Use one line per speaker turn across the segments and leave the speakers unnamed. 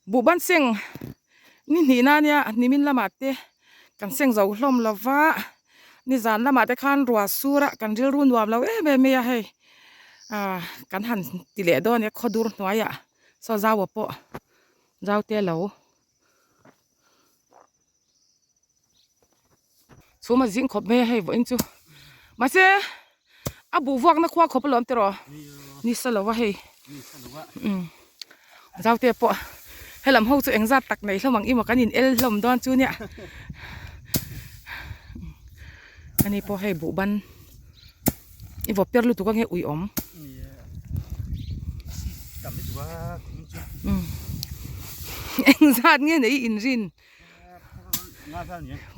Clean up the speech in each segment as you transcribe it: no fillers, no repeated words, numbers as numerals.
Buhban seng ni hnihna ania nimin lamah te kan seng zo hlawm lo va nizan lamah te khan ruah sur a kan rilru nuam lo em em mai a hei ah kan han ti leh dawn a nia khawdur hnuaiah saw zau pawh zau te lo. Chhum a zing khawp mai a hei vawiin chu mahse a buh vuak na khua khawp alawm tiraw ni sa lo a hei umm zaute pawh helam ho chu engzat tak nei hlawm ang emaw kan in el hlawm dawn chu nia ani pawh hei buh ban i vawp per lutuk ange ui awm umm engzat nge nei in rin.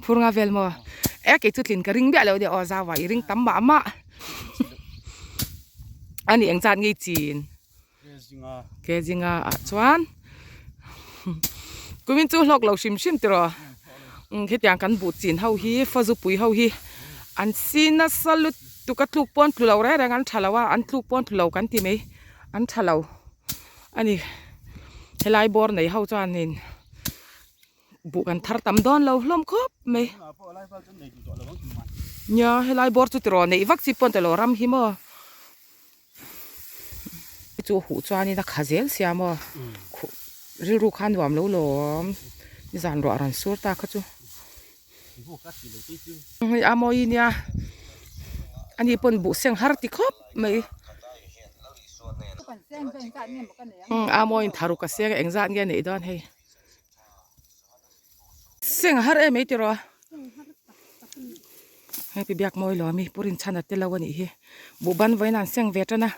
Phur nga vel maw? E kei chu tlin ka ring miah lo nia aw zau ah i ring tam mah mah a ni eng zat ngei chin ke zinga ah chuan kumin chu hlawk lo hrim hrim tiraw hetiang kan buh chin ho hi fazupui ho hi an si nasa lutuk a tluk pawn tlu lo reng reng an tha lo a an tluk pawn tlu lo kan ti mai an tha lo a ni helai bawr nei ho chuanin. Buh kan thar tam dawn lo hlawm khawp mai. Nia helai bawr chu tiraw neih vak chi pawn telo ram hi maw. Chu huh chuanin a kha zel sia maw. Khuh rilru kha nuam lo lawm. Nizan ruah rawn sur ta kha chu. Hei a mawi nia ani pawn buh seng har ti khawp mai. A mawiin tharuk a seng a engzat nge a neih dawn hei. Seng a har em mai tiraw hei pi biak mawi lo ami pu rinchhan a tel lo a nih hi buh ban vawiin an seng ve tan a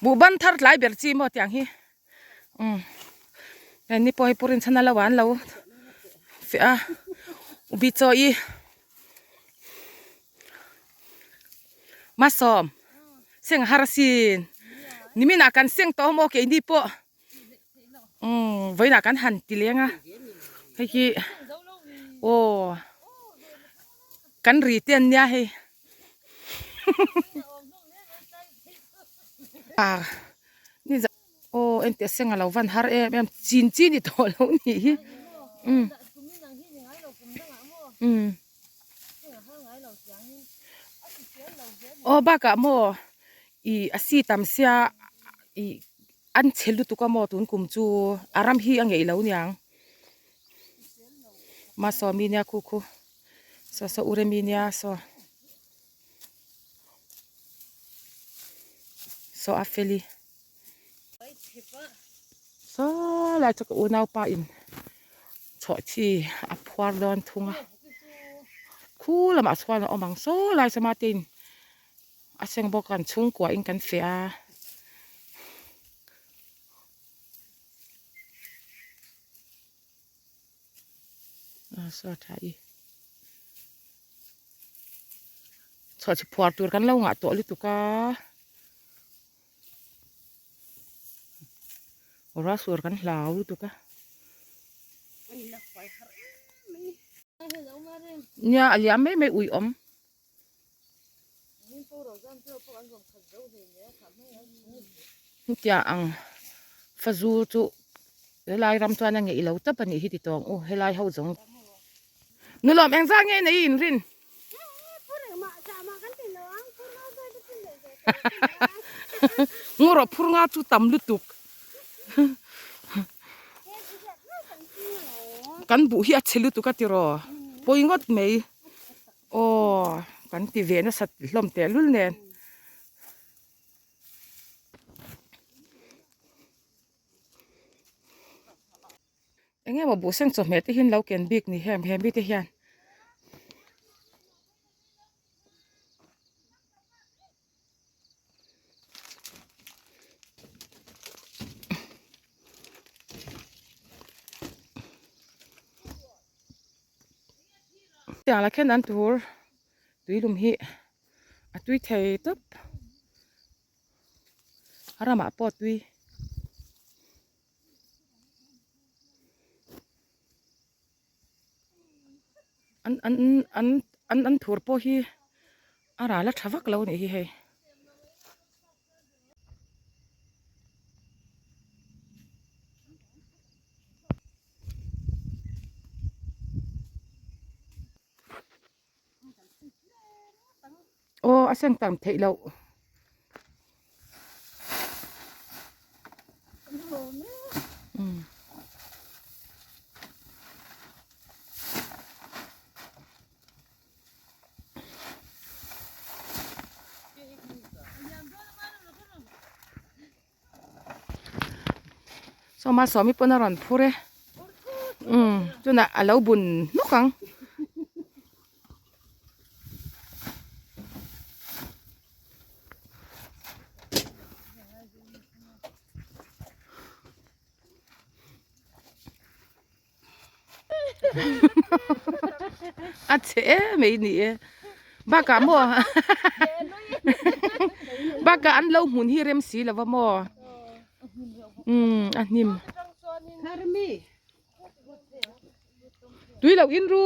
buh ban thar tlai ber chi maw tiang hi umm hei ni pawh hi pu rinchhan a lo an lo fiah a ubi chaw i. Masawm seng har asin nimin ah kan seng tawh maw keini pawh umm vawiinah kan han ti leng a hei hi aw kan ri te an nia hei ah ni za aw engtiah seng a lo van har em em chin chi ni tawh lo nih hi umm umm. Aw bakah maw ih a si tam sia ih an chhe lutuk a maw tun kum chu a ram hi a ngeih lo niang mahse mi nia khu khu saw saw u remi nia saw saw a feli saw lai chu ka unaupa in chhuah chi a phuar dawn thung a khu lamah chuan a awm ang saw lai chu mate in a seng bawk a an chhungkua in kan feh a. Saw tha i chhuah chi phuar tur kan lo ngah tawh lutuk a. Ora sur kan hlau lutuk a. Nia a liam mai mai ui awm. Hetiang ang fazu chu helai ram chuan a ngeih lo tawp a nih hi ti tawng u helai ho zawng. Nulawm engzah nge nei in rin? Ngawrawh phur nga chu tam lutuk. Kan buh hi a chhe lutuk a tiraw pawi ngawt mai. Aw kan ti ve nasat hlawm tehlul nen. Eng emaw buh seng chawhmeh te hian lo ken bik ni hem he mite hian. Tiang lah khian an tur tuilum hi a tui thei tawp a ramah pawh a tui. An an an an an thur pawh hi a ral a tha vak lo a nih hi hei. Aw a seng tam theih loh. Sawma sawmi pawn a rawn phur e umm tunah a lo bun hnawk ang. A chhe em mai ni e bakah maw bakah an lo hmun hi rem si lo va maw umm a hnim tui loh in ru.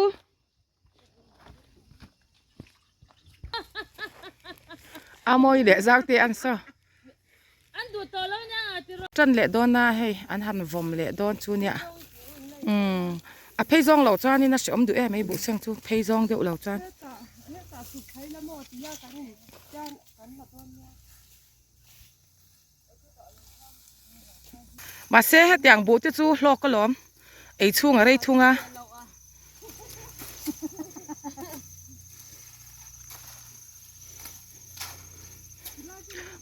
A mawi leh zar te an sa tan leh dawn a hei an han vawm leh dawn chu nia umm a phei zawng loh chuanin a hreawm duh em mai buhseng chu phei zawng deuh lo chuan. Mahse hetiang buh te chu hlawk alawm ei chhung a rei thung a.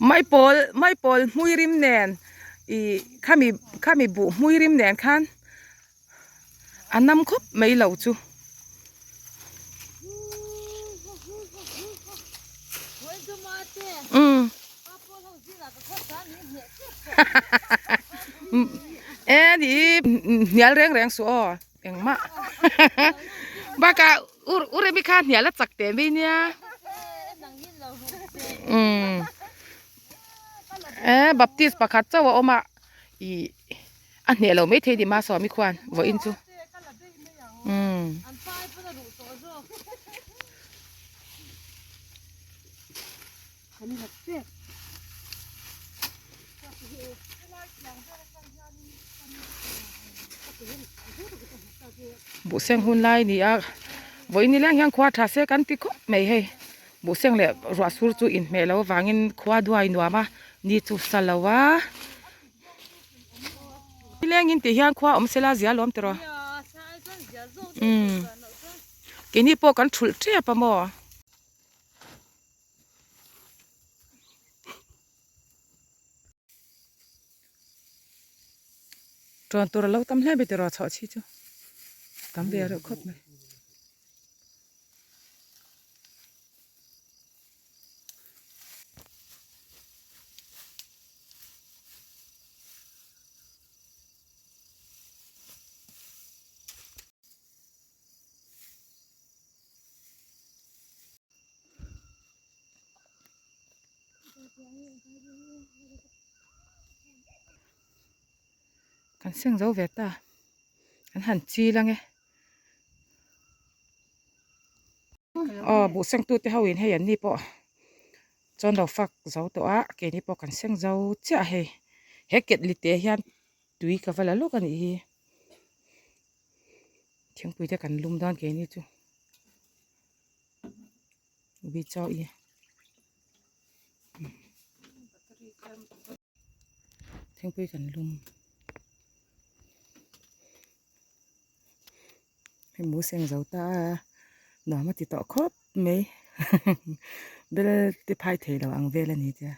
Maipawl maipawl hmui rim nen ih khami khami buh hmui rim nen khan a nam khawp mai lo chu. Umm e ni hnial reng reng suh aw engmah bakah u remi kha hnial a chak teh mai nia umm e baptist pakhat chauh a awm a ih. A hneh lo maithei ni ma sawmi khuan vawiin chu umm. Buhseng hun lai ni a vawiin nileng hian khua tha se kan ti khawp mai hei buhseng leh ruah sur chu inhmeh loh avangin khua duai nuam a ni chu sa lo a. Nilengin tih hian khua awm sela zia lawm tiraw umm keini pawh kan thulh tep a maw. Ṭuan tur a lo tam hle mai tiraw chhoh chhi chu tam ve reuh khawp mai. Kan seng zo ve ta an han chil ange. Aw buh seng tute ho in hei an ni pawh chuan lo fak zo tawh a keini pawh kan seng zo chiah a hei he ketli te hian tui ka va la lawk a nih hi thingpui te kan lum dawn keini chu ubi chaw i thingpui kan lum. Hei mu seng zo ta a nuam a ti tawh khawp mai bel te phai thei lo ang vel a ni tia.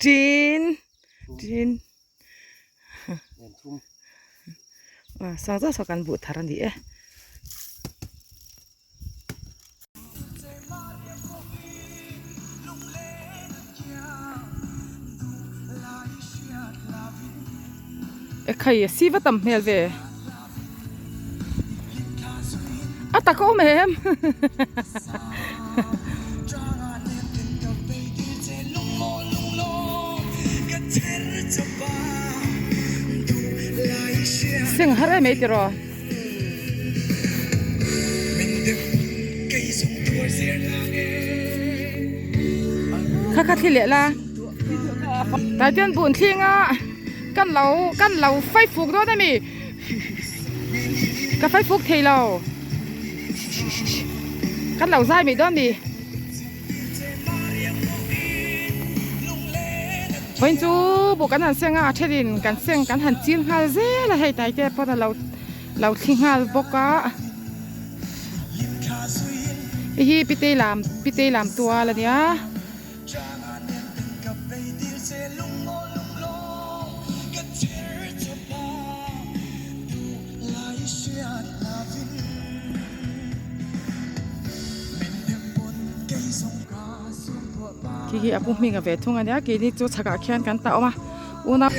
Tin tin Sang zauh saw kan buh thar a ni e. Ekhai a si va tam hmel ve. A tak a awm em? Seng har em ei tiraw? Kha kha thli leh la. Tah chuan bun thling a kan lo kan lo fai fuk dawn a mi. Ka fai fuk thei lo. Kan lo zai mai dawn a mi. Vawiin chu buh kan han seng a a thenin kan seng kan han chil nghal zel a hei taite pawn a lo lo thli nghal bawk a hei hi pitei lam pitei lam tual a nia. Khi hi a pu hming a ve thung a nia keini chu chhakah khian kan tah awm a unau.